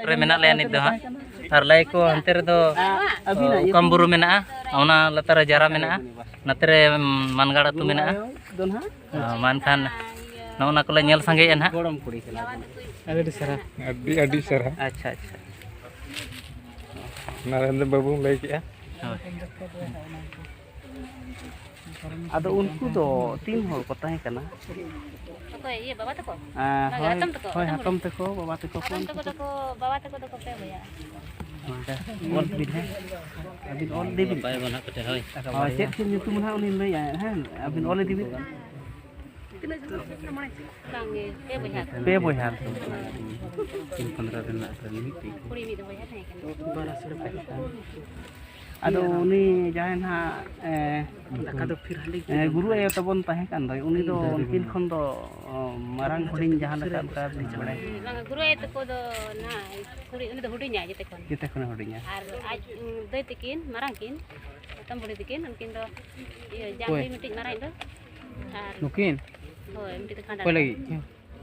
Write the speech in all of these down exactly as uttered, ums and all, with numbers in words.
ᱨᱮ ᱢᱮᱱᱟᱜ ᱞᱮᱭᱟ ᱱᱤᱛ ᱫᱚ ᱦᱟᱸᱜ᱾ ᱟᱨ ᱞᱟᱹᱭ ᱠᱚ ᱦᱟᱱᱛᱮ ᱨᱮᱫᱚ ᱚᱠᱟᱢ ᱵᱩᱨᱩ ᱢᱮᱱᱟᱜᱼᱟ, ᱚᱱᱟ ᱞᱟᱛᱟᱨ ᱨᱮ ᱡᱟᱨᱟ ᱢᱮᱱᱟᱜᱼᱟ, ᱱᱚᱛᱮ ᱨᱮ ᱢᱟᱱᱜᱟᱲ ᱟᱹᱛᱩ ᱢᱮᱱᱟᱜᱼᱟ᱾ ᱢᱟ ᱮᱱᱠᱷᱟᱱ ᱱᱚᱜᱼᱚ ᱱᱟ ᱠᱚᱞᱮ ᱧᱮᱞ ᱥᱟᱸᱜᱮᱭᱮᱫᱼᱟ ᱱᱟᱦᱟᱜ᱾ ᱟᱹᱰᱤ ᱟᱹᱰᱤ ᱥᱟᱨᱦᱟᱣ᱾ ᱟᱹᱰᱤ ᱟᱹᱰᱤ ᱥᱟᱨᱦᱟᱣ᱾ ᱟᱪᱪᱷᱟ, ᱟᱪᱪᱷᱟ᱾ ᱱᱟᱨᱮᱱᱫᱨᱚ ᱵᱟᱹᱵᱩᱢ ᱞᱟᱹᱭ ᱠᱮᱜᱼᱟ᱾ ᱦᱳᱭ᱾ ᱟᱫᱚ ᱩᱱᱠᱩ ᱫᱚ ᱛᱤᱱ ᱦᱚᱲ ᱠᱚ ᱛᱟᱦᱮᱸ ᱠᱟᱱᱟ? ᱚᱠᱚᱭ, ᱤᱭᱟᱹ, ᱵᱟᱵᱟ ᱛᱟᱠᱚ? ᱟᱸ, ᱚᱱᱟ ᱜᱮ ᱦᱳᱭ, ᱦᱟᱛᱚᱢ ᱛᱟᱠᱚ? ᱦᱳᱭ, ᱦᱟᱛᱚᱢ ᱦᱟᱛᱚᱢ ᱵᱩᱲᱦᱤ? ᱛᱟᱠᱚ, ᱵᱟᱵᱟ ᱛᱟᱠᱚ ᱠᱚ ᱦᱟᱛᱚᱢ ᱛᱟᱠᱚ ᱩᱱᱠᱩ? ᱫᱚᱠᱚ, ᱵᱟᱵᱟ ᱛᱟᱠᱚ ᱫᱚᱠᱚ ᱯᱮ ᱵᱚᱭᱦᱟ᱾ ᱟᱪᱪᱷᱟ, ᱚᱞ ᱵᱤᱱ, ᱦᱮᱸ? ᱟᱹᱵᱤᱱ ᱚᱞ ᱤᱫᱤ ᱵᱤᱱ᱾ ᱱᱟᱯᱟᱭ ᱵᱚᱱ ᱦᱟᱸᱜ ᱠᱟᱹᱴᱤᱡ, ᱦᱳᱭ᱾ ᱦᱳᱭ, ᱪᱮᱫ ᱪᱮᱫ ᱧᱩᱛᱩᱢ ᱱᱟᱦᱟᱜ ᱩᱱᱤ ᱞᱟᱹᱭᱟ, ᱦᱮᱸ? ᱟᱹᱵᱤᱱ ᱚᱞ ᱤᱫᱤ ᱵᱤᱱ᱾ ᱵᱟᱝᱜᱮ, ᱯᱮ ᱵᱚᱭᱦᱟ᱾ ᱯᱮ ᱵᱚᱭᱦᱟ᱾ ᱠᱩᱲᱤ ᱢᱤᱫ ᱵᱚᱭᱦᱟ ᱛᱟᱦᱮᱸ ᱠᱟᱱᱟ᱾ ᱟᱫᱚ ᱩᱱᱤ ᱡᱟᱦᱟᱸᱭ ᱱᱟᱦᱟᱜ, ᱮ, ᱮ, ᱜᱩᱨᱩ ᱟᱭᱳ ᱛᱟᱵᱚᱱ ᱛᱟᱦᱮᱸ ᱠᱟᱱ ᱫᱚᱭ, ᱩᱱᱤ ᱫᱚ ᱩᱱᱠᱤᱱ ᱠᱷᱚᱱ ᱫᱚ, ᱚ, ᱢᱟᱨᱟᱝ ᱦᱩᱰᱤᱧ ᱡᱟᱦᱟᱸ ᱞᱮᱠᱟ ᱚᱱᱠᱟ ᱵᱤᱱ ᱵᱟᱲᱟᱭᱟ? ᱵᱟᱝᱟ, ᱜᱩᱨᱩ ᱟᱭᱳ ᱛᱟᱠᱚ ᱫᱚ ᱱᱟᱦᱟᱜ ᱠᱩᱲᱤ, ᱩᱱᱤ ᱫᱚ ᱦᱩᱰᱤᱧᱟᱭ ᱡᱮᱛᱮ ᱠᱷᱚᱱ᱾ ᱡᱮᱛᱮ ᱠᱷᱚᱱᱮ ᱦᱩᱰᱤᱧᱟ᱾ ᱟᱨ ᱟᱡ, ᱩᱸ, ᱫᱟᱹᱭ ᱛᱟᱹᱠᱤᱱ, ᱢᱟᱨᱟᱝ ᱠᱤᱱ, ᱦᱟᱛᱚᱢ ᱵᱩᱲᱦᱤ ᱛᱟᱹᱠᱤᱱ, ᱩᱱᱠᱤᱱ ᱫᱚ, ᱤᱭᱟᱹ, ᱚᱠᱚᱭ? ᱡᱟᱢᱵᱤ ᱢᱤᱫᱴᱤᱡ ᱢᱟᱨᱟᱝ ᱫᱚ, ᱟᱨ ᱱᱩᱠᱤᱱ? ᱦᱳᱭ, ᱢᱤᱫᱴᱤᱡ ᱫᱚ ᱠᱷᱟᱸᱰᱟ ᱚᱠᱚᱭ ᱫᱚ᱾ ᱞᱟᱹᱜᱤᱫ?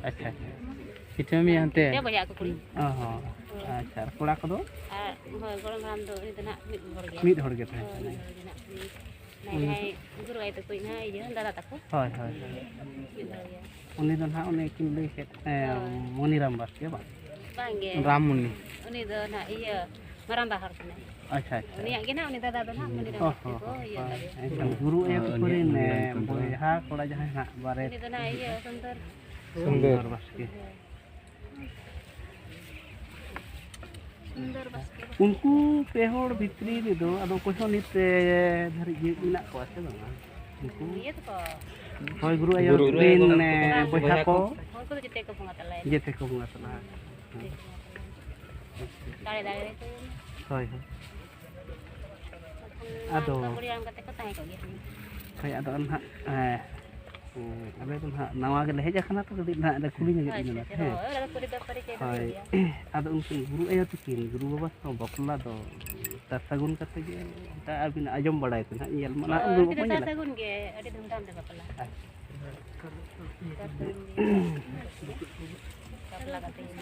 ᱟᱪᱪᱷᱟ, ᱟᱪᱪᱷᱟ᱾ ᱠᱤᱪᱷᱩ ᱢᱤᱫ ᱦᱟᱱᱛᱮ᱾ ᱯᱮ ᱵᱚᱭᱦᱟ ᱟᱠᱚ ᱠᱩᱲᱤ᱾ ᱚ ᱦᱚᱸ᱾ ᱦᱳᱭ᱾ ᱟᱪᱪᱷᱟ, ᱟᱨ ᱠᱚᱲᱟ ᱠᱚᱫᱚ? ᱟᱨ, ᱦᱳᱭ, ᱜᱚᱲᱚᱢ ᱦᱟᱲᱟᱢ ᱫᱚ ᱩᱱᱤ ᱫᱚ ᱱᱟᱦᱟᱜ ᱢᱤᱫ ᱦᱚᱲ ᱜᱮ᱾ ᱢᱤᱫ ᱦᱚᱲ ᱜᱮ ᱛᱟᱦᱮᱸ ᱦᱳᱭ, ᱠᱟᱱᱟᱭ᱾ ᱢᱤᱫ ᱦᱚᱲ ᱜᱮ ᱱᱟᱦᱟᱜ ᱩᱱᱤ᱾ ᱩᱱᱤ ᱡᱟᱦᱟᱸᱭ ᱜᱩᱨᱩ ᱟᱭᱳ ᱛᱟᱠᱚᱭᱤᱡ ᱱᱟᱦᱟᱜ ᱤᱭᱟᱹ, ᱫᱟᱫᱟ ᱛᱟᱠᱚ᱾ ᱦᱳᱭ, ᱦᱳᱭ, ᱦᱳᱭ᱾ ᱢᱤᱫ ᱦᱚᱲ ᱜᱮ᱾ ᱩᱱᱤ ᱫᱚ ᱱᱟᱦᱟᱜ ᱚᱱᱮ ᱠᱤᱱ ᱞᱟᱹᱭ ᱠᱮᱫ, ᱮ, ᱦᱳᱭ᱾ ᱢᱚᱱᱤᱨᱟᱢ ᱵᱟᱥᱠᱮ ᱵᱟᱝ? ᱵᱟᱝᱜᱮ᱾ ᱨᱟᱢ ᱢᱩᱱᱤ᱾ ᱩᱱᱤ ᱫᱚ ᱱᱟᱦᱟᱜ ᱤᱭᱟᱹ, ᱢᱟᱨᱟᱢᱵᱟ ᱦᱚᱲ ᱠᱟᱱᱟᱭ᱾ ᱟᱪᱪᱷᱟ, ᱟᱪᱪᱷᱟ᱾ ᱩᱱᱤᱭᱟᱜ ᱜᱮ ᱱᱟᱦᱟᱜ ᱩᱱᱤ ᱫᱟᱫᱟ ᱫᱚ ᱱᱟᱦᱟᱜ ᱢᱚᱱᱤᱨᱟᱢ ᱚ ᱵᱟᱥᱠᱮ ᱦᱚᱸ, ᱠᱚ ᱦᱚᱸ, ᱤᱭᱟᱹ ᱦᱳᱭ᱾ ᱠᱟᱫᱮᱭᱟ᱾ ᱮᱱᱠᱷᱟᱱ ᱜᱩᱨᱩ ᱟᱭᱳ ᱦᱳᱭ, ᱛᱟᱠᱚ ᱩᱱᱤᱭᱟᱜ ᱨᱮᱱ, ᱢᱚᱱᱤᱨᱟᱢ ᱮ, ᱠᱟᱱ ᱛᱟᱭᱟ᱾ ᱵᱚᱭᱦᱟ ᱠᱚᱲᱟ ᱡᱟᱦᱟᱸᱭ ᱱᱟᱦᱟᱜ ᱵᱟᱨᱮ ᱩᱱᱤ ᱫᱚ ᱱᱟᱦᱟᱜ ᱤᱭᱟᱹ, ᱥᱩᱱᱫᱚᱨ᱾ ᱥᱩᱱᱫᱚᱨ᱾ ᱥᱩᱱᱫᱚᱨ ᱵᱟᱥᱠᱮ᱾ ᱥᱩᱱᱫᱚᱨ ᱵᱟᱥᱠᱮ᱾ ᱩᱱᱠᱩ ᱯᱮ ᱦᱚᱲ ᱵᱷᱤᱛᱨᱤ ᱨᱮᱫᱚ ᱟᱫᱚ ᱚᱠᱚᱭ ᱦᱚᱸ ᱱᱤᱛ, ᱮ, ᱫᱷᱟᱹᱨᱤᱡ ᱡᱤᱣᱮᱫ ᱢᱮᱱᱟᱜ ᱠᱚᱣᱟ ᱥᱮ ᱵᱟᱝᱟ? ᱩᱱᱠᱩ ᱤᱭᱟᱹ ᱛᱟᱠᱚ? ᱦᱳᱭ, ᱜᱩᱨᱩ ᱟᱭᱳ ᱜᱩᱨᱩ ᱨᱮᱱ, ᱟᱭᱳ ᱮ, ᱵᱚᱭᱦᱟ ᱠᱚ᱾ ᱦᱳᱭ, ᱩᱱᱠᱩ ᱫᱚ ᱡᱮᱛᱮ ᱠᱚ ᱵᱚᱸᱜᱟ ᱛᱟᱞᱟᱭᱮᱱᱟ᱾ ᱡᱮᱛᱮ ᱠᱚ ᱵᱚᱸᱜᱟ ᱛᱟᱞᱟ᱾ ᱡᱮᱛᱮ ᱠᱚ ᱵᱚᱸᱜᱟ ᱛᱟᱞᱟᱭᱮᱱᱟ᱾ ᱫᱟᱲᱮ ᱫᱟᱲᱮ ᱨᱮᱠᱚ ᱤᱭᱟᱹᱭᱮᱱᱟ᱾ ᱦᱳᱭ, ᱦᱳᱭ᱾ ᱵᱟᱠᱷᱟᱱ ᱟᱫᱚ ᱦᱟᱲᱟᱢ ᱠᱚ, ᱵᱩᱲᱦᱤ ᱦᱟᱲᱟᱢ ᱠᱟᱛᱮ ᱠᱚ ᱛᱟᱦᱮᱸ ᱠᱚᱜ ᱜᱮᱭᱟ᱾ ᱦᱳᱭ, ᱟᱫᱚ ᱱᱟᱦᱟᱜ, ᱮ, ᱦᱮᱸ, ᱟᱞᱮ ᱫᱚ ᱱᱟᱦᱟᱜ ᱱᱟᱣᱟ ᱜᱮᱞᱮ ᱦᱮᱡ ᱟᱠᱟᱱᱟ, ᱛᱚ ᱠᱟᱹᱴᱤᱡ ᱱᱟᱦᱟᱜ ᱞᱮ ᱠᱩᱞᱤ ᱧᱚᱜᱮᱫ ᱟᱪᱪᱷᱟ, ᱵᱮᱱᱟ᱾ ᱟᱪᱪᱷᱟ, ᱦᱮᱸ᱾ ᱦᱳᱭ, ᱚᱱᱟ ᱫᱚ ᱠᱩᱞᱤ ᱫᱚ ᱯᱟᱹᱨᱤᱪᱚᱭ ᱫᱚ ᱦᱳᱭ᱾ ᱦᱩᱭᱩᱜ ᱜᱮᱭᱟ᱾ ᱟᱫᱚ ᱩᱱᱠᱤᱱ ᱜᱩᱨᱩ ᱟᱭᱳ ᱛᱟᱹᱠᱤᱱ, ᱜᱩᱨᱩ ᱵᱟᱵᱟ ᱥᱟᱶ ᱵᱟᱯᱞᱟ ᱫᱚ ᱥᱟᱨ ᱥᱟᱹᱜᱩᱱ ᱠᱟᱛᱮ ᱜᱮ ᱚᱱᱠᱟ ᱟᱹᱵᱤᱱ ᱟᱸᱡᱚᱢ ᱵᱟᱲᱟᱭ ᱛᱮ ᱱᱟᱦᱟᱜ, ᱧᱮᱞ ᱢᱟ ᱱᱟᱦᱟᱜ ᱦᱳᱭ, ᱩᱱᱠᱩ ᱩᱱᱠᱤᱱ ᱫᱚ ᱵᱟᱠᱚ ᱥᱟᱨ ᱧᱮᱞᱟ᱾ ᱥᱟᱹᱜᱩᱱ ᱜᱮ, ᱟᱹᱰᱤ ᱫᱷᱩᱢᱫᱷᱟᱢ ᱛᱮ ᱵᱟᱯᱞᱟ᱾ ᱟᱪᱪᱷᱟ᱾ ᱥᱟᱨ ᱥᱟᱹᱜᱩᱱ ᱜᱮ᱾ ᱵᱟᱯᱞᱟ ᱠᱟᱛᱮ ᱜᱮ᱾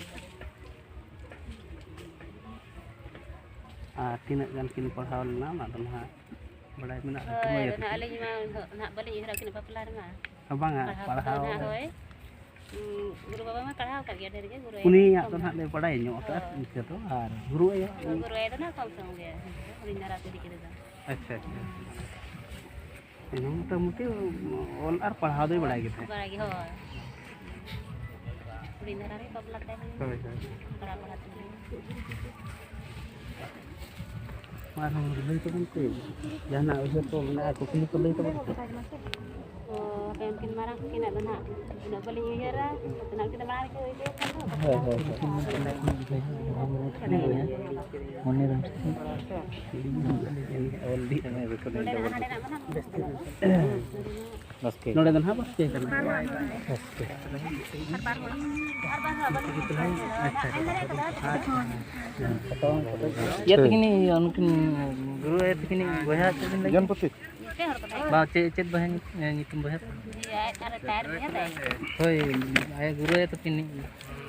ᱟᱨ ᱛᱤᱱᱟᱹᱜ ᱜᱟᱱ ᱠᱤᱱ ᱯᱟᱲᱦᱟᱣ ᱞᱮᱱᱟ, ᱚᱱᱟ ᱫᱚ ᱱᱟᱦᱟᱜ ᱵᱟᱲᱟᱭ ᱢᱮᱱᱟᱜᱼᱟ? ᱦᱳᱭ, ᱟᱫᱚ ᱱᱟᱦᱟᱜ ᱟᱹᱞᱤᱧ ᱢᱟ ᱩᱱᱟᱹᱜ ᱱᱟᱦᱟᱜ ᱵᱟᱹᱞᱤᱧ ᱩᱭᱦᱟᱹᱨᱟ ᱩᱱᱠᱤᱱᱟᱜ ᱵᱟᱯᱞᱟ ᱨᱮᱢᱟ᱾ ᱵᱟᱝᱟ, ᱯᱟᱲᱦᱟᱣ ᱠᱚᱫᱚ ᱯᱟᱲᱦᱟᱣ ᱱᱟᱦᱟᱜ, ᱦᱳᱭ᱾ ᱩᱸ, ᱜᱩᱨᱩ ᱵᱟᱵᱟ ᱢᱟ ᱯᱟᱲᱦᱟᱣ ᱟᱠᱟᱫ ᱜᱮᱭᱟ ᱰᱷᱮᱨ ᱜᱮ, ᱜᱩᱨᱩ ᱟᱭᱳ ᱩᱱᱤᱭᱟᱜ ᱠᱚᱢ ᱫᱚ ᱱᱟᱦᱟᱜ ᱧᱚᱜ᱾ ᱞᱮ ᱵᱟᱲᱟᱭ ᱧᱚᱜ ᱟᱠᱟᱫᱼᱟ, ᱦᱳᱭ᱾ ᱤᱱᱠᱟᱹ ᱫᱚ, ᱟᱨ ᱜᱩᱨᱩ ᱟᱭᱳ ᱦᱳᱭ, ᱜᱩᱨᱩ ᱟᱭᱳ ᱫᱚ ᱱᱟᱦᱟᱜ ᱠᱚᱢ ᱥᱚᱢ ᱜᱮ, ᱦᱩᱰᱤᱧ ᱫᱷᱟᱨᱟ ᱛᱮ ᱤᱫᱤ ᱠᱟᱛᱮ ᱫᱚ᱾ ᱟᱪᱪᱷᱟ, ᱟᱪᱪᱷᱟ᱾ ᱮᱱᱦᱚᱸ ᱢᱚᱴᱟᱢᱩᱴᱤ ᱚᱞ ᱟᱨ ᱯᱟᱲᱦᱟᱣ ᱫᱚᱭ ᱵᱟᱲᱟᱭ ᱜᱮ ᱛᱟᱦᱮᱸᱫ᱾ ᱵᱟᱲᱟᱭ ᱜᱮ, ᱦᱳᱭ᱾ ᱦᱩᱰᱤᱧ ᱫᱷᱟᱨᱟ ᱨᱮ ᱵᱟᱯᱞᱟ ᱛᱟᱭ ᱦᱩᱭ ᱮᱱᱟ᱾ ᱦᱳᱭ, ᱦᱳᱭ᱾ ᱯᱟᱲᱦᱟᱣ ᱯᱟᱲᱦᱟᱣ ᱛᱮᱜᱮ᱾ ᱟᱨᱦᱚᱸ ᱞᱟᱹᱭ ᱛᱟᱵᱚᱱ ᱯᱮ, ᱡᱟᱦᱟᱱᱟᱜ ᱩᱭᱦᱟᱹᱨ ᱠᱚ ᱢᱮᱱᱟᱜᱼᱟ, ᱠᱩᱠᱞᱤ ᱠᱚ ᱞᱟᱹᱭ ᱛᱟᱵᱚᱱ ᱯᱮ᱾ ᱚ, ᱦᱟᱯᱮ ᱩᱱᱠᱤᱱ ᱢᱟᱨᱟᱝ ᱠᱤᱱᱟᱜ ᱫᱚ ᱱᱟᱦᱟᱜ ᱩᱱᱟᱹᱜ ᱵᱟᱹᱞᱤᱧ ᱩᱭᱦᱟᱹᱨᱟ᱾ ᱩᱱᱠᱤᱱ ᱫᱚ ᱢᱟᱲᱟᱝ ᱨᱮᱠᱤᱱ ᱦᱩᱭ ᱦᱚᱪᱚᱭᱮᱫ ᱠᱷᱟᱱ ᱫᱚ᱾ ᱦᱳᱭ, ᱦᱳᱭ, ᱦᱳᱭ᱾ ᱢᱚᱱᱮ ᱨᱮ ᱱᱚᱰᱮ ᱱᱟᱦᱟᱜ ᱦᱟᱸᱰᱮ ᱱᱟᱜ ᱢᱟ ᱱᱟᱦᱟᱜ ᱵᱟᱹᱥᱠᱮ᱾ ᱱᱚᱰᱮ ᱫᱚ ᱱᱟᱦᱟᱜ ᱵᱟᱥᱠᱮ ᱠᱟᱱᱟ᱾ ᱵᱟᱥᱠᱮ᱾ ᱟᱨ ᱵᱟᱨ ᱦᱚᱲ᱾ ᱟᱨ ᱵᱟᱨ ᱦᱚᱲ ᱵᱟᱹᱞᱤᱧ ᱟᱪᱪᱷᱟ᱾ ᱢᱮᱱ ᱫᱟᱲᱮᱭᱟᱜ ᱠᱟᱱᱟ᱾ ᱤᱭᱟᱹ ᱛᱟᱹᱠᱤᱱ, ᱩᱱᱠᱤᱱ ᱜᱩᱨᱩ ᱟᱭᱳ ᱛᱟᱹᱠᱤᱱ ᱵᱚᱭᱦᱟ ᱪᱮᱫ ᱵᱤᱱ ᱞᱟᱹᱭ ᱠᱮᱫᱟ? ᱯᱮ ᱦᱚᱲ ᱠᱟᱱᱟ᱾ ᱵᱟᱝ, ᱪᱮᱫ, ᱪᱮᱫ ᱵᱚᱭᱦᱟ ᱧᱩ-, ᱧᱩᱛᱩᱢ ᱵᱚᱭᱦᱟ? ᱤᱭᱟᱹ, ᱟᱡ ᱟᱨ ᱛᱟᱭᱟᱨ ᱵᱚᱭᱦᱟ ᱛᱟᱭ᱾ ᱦᱳᱭ, ᱟᱭᱳ ᱜᱩᱨᱩ ᱟᱭᱳ ᱛᱟᱹᱠᱤᱱ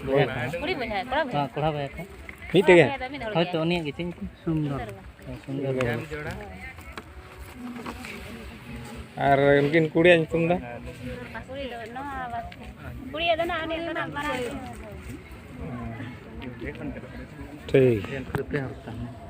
ᱵᱚᱭᱦᱟ ᱠᱚ᱾ ᱠᱩᱲᱤ ᱵᱚᱭᱦᱟ, ᱠᱚᱲᱟ ᱵᱚᱭᱦᱟ? ᱦᱮᱸ, ᱠᱚᱲᱟ ᱵᱚᱭᱦᱟ ᱠᱚ᱾ ᱢᱤᱫᱴᱮᱡ ᱜᱮ? ᱠᱚᱲᱟ ᱵᱚᱭᱦᱟ ᱫᱚ ᱢᱤᱫ ᱦᱚᱲ ᱦᱳᱭ ᱛᱚ, ᱜᱮᱭᱟ᱾ ᱩᱱᱤᱭᱟᱜ ᱜᱮ ᱪᱮᱫ ᱧᱩᱛᱩᱢ? ᱥᱩᱱᱫᱚᱨ᱾ ᱥᱩᱱᱫᱚᱨ᱾ ᱥᱩᱱᱫᱚᱨ ᱵᱟᱹᱵᱩ᱾ ᱟᱨ ᱩᱱᱠᱤᱱ ᱠᱩᱲᱤᱭᱟᱜ ᱧᱩᱛᱩᱢ ᱫᱚ? ᱠᱩᱲᱤ ᱫᱚ ᱱᱚᱣᱟ ᱵᱟᱥᱠᱮ᱾ ᱠᱩᱲᱤᱭᱟᱜ ᱫᱚ ᱱᱟᱜ ᱩᱱᱤ ᱫᱚ ᱱᱟᱜ ᱢᱟᱨᱟᱝ᱾ ᱴᱷᱤᱠ᱾ ᱯᱮ ᱦᱚᱲ ᱛᱟᱦᱮᱸ᱾